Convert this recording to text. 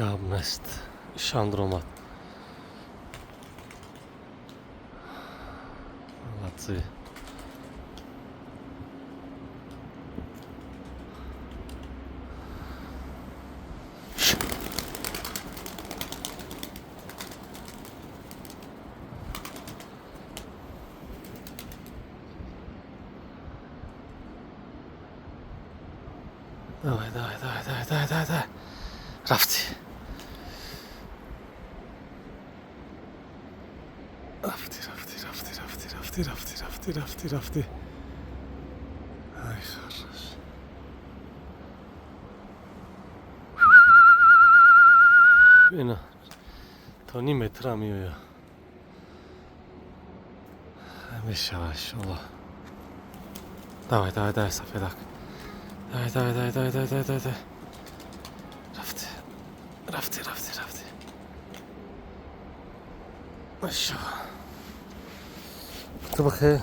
Гап нест, ишам омад. Молодцы. Давай, давай, давай, давай, давай, давай, давай. Рафти. Рафти, рафти, рафти, рафти, рафти, рафти, рафти, рафти, рафти. Ай, хорош. Ина то ним метра меоя. Мешава, иншолло. Давай, давай, давай, сафедак. Давай, давай, давай, давай, давай, давай, давай. Рафти. Рафти, рафти, рафти. Мешава. Ту бахер.